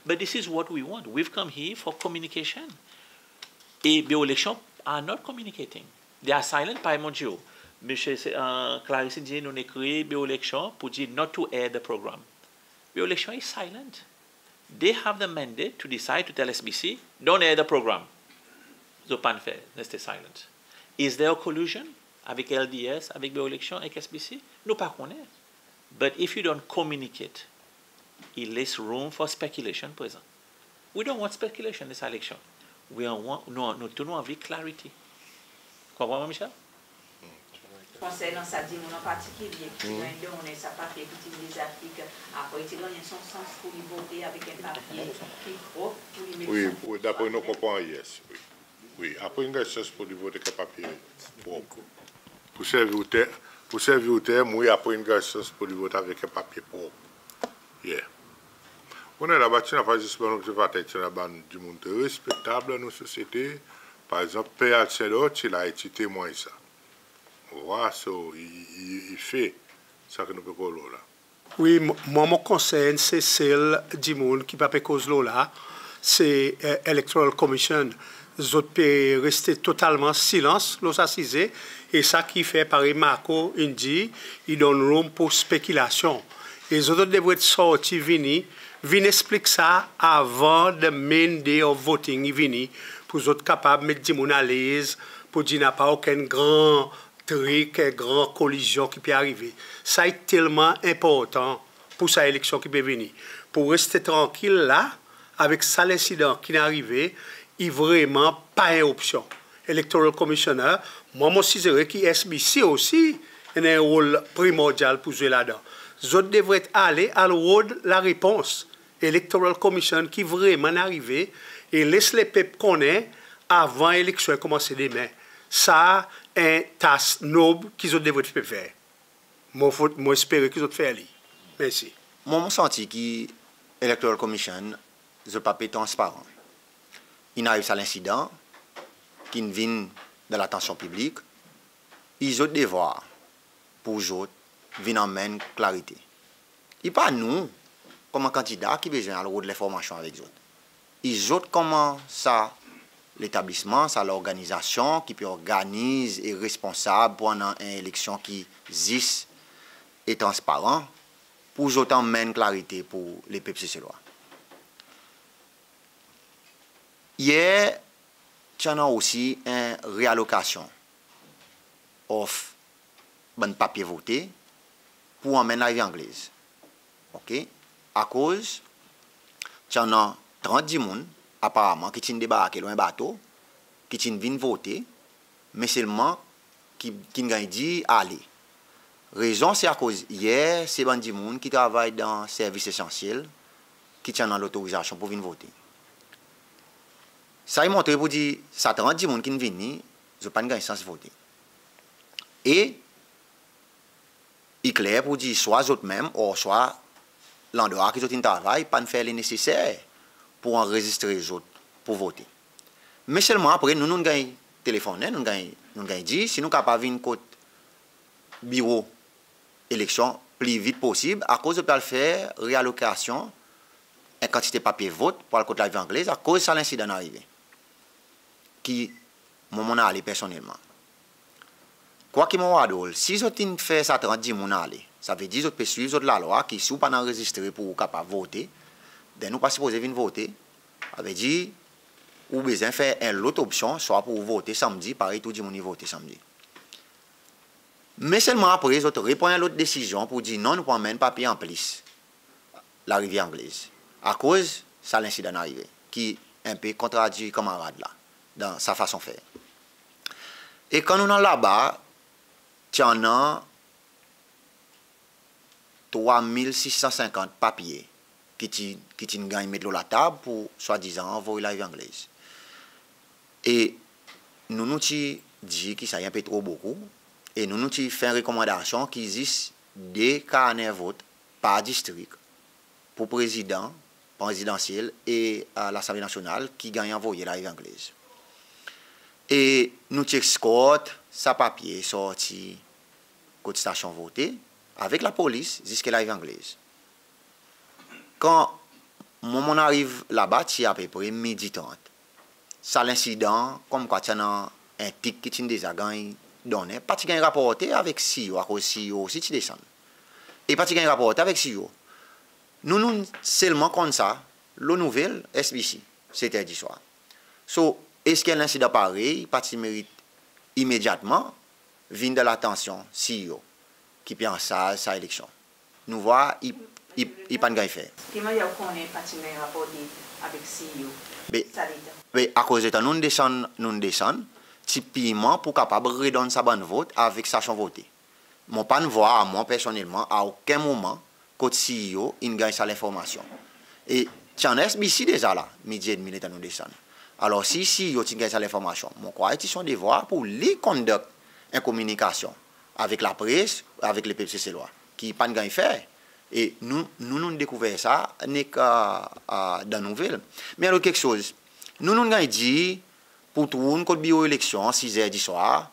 But this is what we want. We've come here for communication. E Biro Eleksyon are not communicating. They are silent, parey mon dir ou. Msye, se, euh, Clarisse in dir nou'n ekrir Biro Eleksyon pour dir not to air the program. Biro Eleksyon is silent. They have the mandate to decide to tell S B C, don't air the program. Zot pa'n fer, they stay silent. Is there a collusion avek L D S, avek Biro Eleksyon, avek S B C? Nou pa konnen. But if you don't communicate, it leaves room for speculation prezan. We don't want speculation dan sa eleksyon. We want, nou, nou tou nou anvi clarity. Konpran mwan, Michel? Konsernan sa dimoun an partikilye ki ti ganny donnen sa papye ki ti Zafig, apre ti ganny son sans pour li vote avek en papye ki prop pour li met... Wi, wi, dapre nou konpran, yes, wi. Wi, apre in ganny sans pour li vote avek en papye prop. Pour servi ou term, pour servi ou term, wi, apre in ganny sans pour li vote avek en papye prop. Yeah. Ou konnen laba ti napa zis bann observater, ti annan bann dimoun tre respektab dan nou sosyete. Par egzanp, Per Alcindor ti la, i ti temwanny sa. Ou war, so, i, i, i fer sa ki nou pe koz lo la. Wi, m-, mwan mon konsern, se sel dimoun ki pa pe koz lo la, se, eh, Electoral Commission. Zot pe reste totalman silans lo sa size, e sa ki fer, parey Marco in dir, i donn room pour spekilasyon. E zot, zot devret sorti vini, vin eksplik sa avan the main day of voting i vini, pour zot kapab met dimoun alez, pour dir napa okenn gran trik, gran kolizyon ki pe arive. Sa i telman enportan pour sa eleksyon ki pe vini. Pour reste trankil la, avek sa lensidan ki'n arive, i vreman pa en opsyon. Electoral Commissioner, mwan mon sizere ki S B C osi annan en rol primordyal pour zwe ladan. Zot devret ale al rod larepons. Electoral Commission ki vreman in arive, e les lepep konnen avan eleksyon i konmanse demen. Sa en tas nob ki zot devret pe fer. Mon fot, mon espere ki zot fer li. Mersi. Mwan, mon santi ki Electoral Commission, zot pa pe transparan. In ariv sa lensidan ki'n vin dan latansyon piblik, i zot devwar pour zot vin anmenn klarite. I pa nou, konman kandida, ki bezwen al rod lenformasyon avek zot. I zot konman sa letablisman, sa lorganizasyon ki pe organiz e responsab pour annan en eleksyon ki zis e transparan, pour zot anmenn klarite pour lepep Seselwa. Yer, ti annan osi en realokasyon of bann papye vote pour anmenn Larivière Anglaise. OK? Akoz ti annan trant dimoun, aparaman, ki ti'n debarke lo en bato, ki ti'n vin vote, me selman ki, ki'n ganny dir ale. Rezon se akoz yer, se bann dimoun ki travay dan servis esansyel ki ti annan lotorizasyon pour vin vote. Sa i montre pour dir sa trant dimoun ki'n vini, zot pa'n ganny sans vote. E i kler pour dir swa zot menm, oswa landrwa ki zot in travay, pa'n fer le neseser pour anrezistre zot pour vote. Me selman apre, nou, nou'n ganny telefonnen, nou'n ganny, nou'n ganny dir si nou kapab vin kot biro eleksyon pli vit posib, akoz zot pe al fer realokasyon en kantite papye vot pour al kot Larivière Anglaise, akoz sa lensidan in arive. Ki mwan, mon'n ale personnelman. Kwa ki mon war drol, si zot in fer sa trant dimoun ale, savedir zot pe swiv zot lalwa ki si ou pa'n anrezistre pour ou kapab vote, then ou pa sipoze vin vote. Savedir ou bezwen fer en lot opsyon, swa pour ou vote Sanmdi, parey tou dimoun i vote Sanmdi. Me selman apre, zot repran en lot desizyon pour dir non, nou pou anmenn papye anplis Larivière Anglaise, akoz sa lensidan in arive, ki en pe kontradir kanmarad la dan sa fason fer. E kan nou'n al laba, ti annan trwa mil sis san senkant papye ki ti, ki ti'n ganny met lo latab pour swadizan anvoy Larivière Anglaise. E nou, nou ti dir ki sa i en pe tro bokou, e nou, nou ti fer en rekomandasyon ki zis de karnen vot par distrik pour prezidan, prezidansyel e, e, Lasanble Nasyonal ki ganny anvoye Larivière Anglaise. E nou ti eskort sa papye sorti kot stasyon vote avek lapolis ziska Larevyezon. Kan mwan mon'n ariv laba ti apepre midi trant. Sa lensidan konmkwa ti annan en tik ki ti'n deza ganny donnen, pa ti ganny raporte avek CEO, akoz CEO osi ti desann. E pa ti ganny raporte avek CEO. Nou, nou'n selman konn sa lo nouvel S B C, set er diswar. So, eski en lensidan parey pa ti merit imedyatman vin dan latansyon CEO ki pe ansarz sa eleksyon? Nou vwar i, i, i pa'n ganny fer. Ki mannyer ou konnen pa ti'n ganny raporte avek CEO? Be, sa letan? Be, akoz letan nou'n desann, nou'n desann, ti pirman pour kapab redonn sa bann vot avek stasyon vote. Mon pa'n vwar, mwan personnelman, a okenn moman kot CEO in ganny sa lenformasyon. E ti annan S B C deza la midi edmi letan nou desann. Alor, si CEO ti'n ganny sa lenformasyon, mon krwar i ti son devwar pour li conduct en kominikasyon avek lapres, avek lepep Seselwa, ki i pa'n ganny fer. E nou, nou, nou'n dekouver sa nek, a, a, dan nouvel. Me en lot keksoz, nou, nou'n ganny dir pour tourn kot biro eleksyon siz er diswar,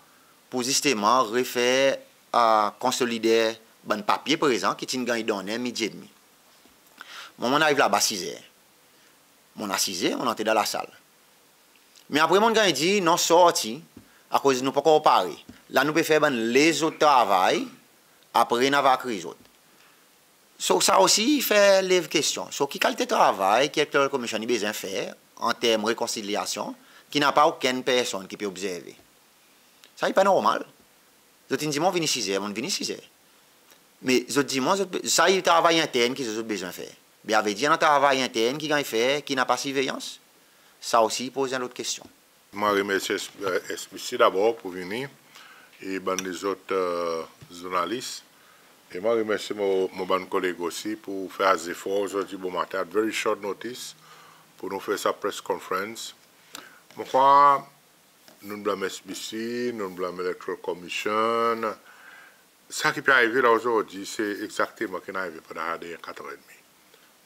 pour zisteman refer, a, konsolide bann papye prezan ki ti'n ganny donnen midi edmi. Mwan, mon'n ariv laba siz er. Mon'n asize, mon'n antre dan lasal. Me apre mon'n ganny dir, non, sorti, akoz nou pa ankor pare. La nou pe fer bann lezot travay, apre nou ava akriy zot. So, sa osi i fer lev kestyon. So, ki kalite travay ki Electoral Commission i bezwen fer an term rekonsilyasyon, ki napa okenn personn ki pe obzerve? Sa i pa normal. Zot in dir mwan vini siz er, mon'n vini siz er. Me zot dir mwan, zot, sa i travay entern ki zot, zot bezwen fer. Be, savedir i annan travay entern ki ganny fer, ki napa sirveyans? Sa osi i poz en lot kestyon. Mon remersye S-, e, S B C dabor pour vini, e bann lezot, e, zournalis. E mon remersye mon, mon bann koleg osi pour fer sa zefor ozordi bomaten, at very short notice, pour nou fer sa press conference. Mon krwar nou'n blanm S B C, nou'n blanm Electoral Commission. Sa ki pe arive la ozordi, se egzakteman ki in arive pandan sa dernyen kat an edmi.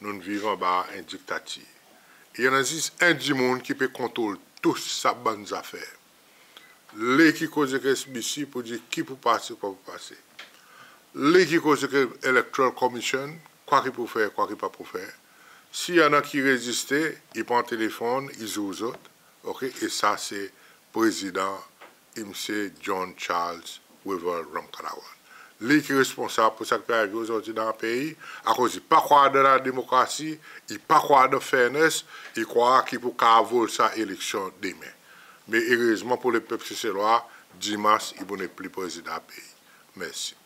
Nou'n viv anba en diktatir. I annan zis en dimoun ki pe kontrol tou sa bann zafer. Li ki koz ek S B C pour dir ki pour pase, kwa pour pase. Li ki koz ek Electoral Commission, kwa ki pour fer, kwa ki pa pour fer. Si i annan ki reziste, i pran telefonn, i zour zot. Oke, e sa se Prezidan, i Msye John Charles Wavel Ramkalawan. Li ki responsab pour sa ki pe arive ozordi dan pei, akoz i pa krwar dan la demokrasi, i pa krwar dan fairness, i krwar ki pour kapab vol sa eleksyon demen. Me erezman pour lepep Seselwa, Dimans i pou nepli prezidan pei. Mersi.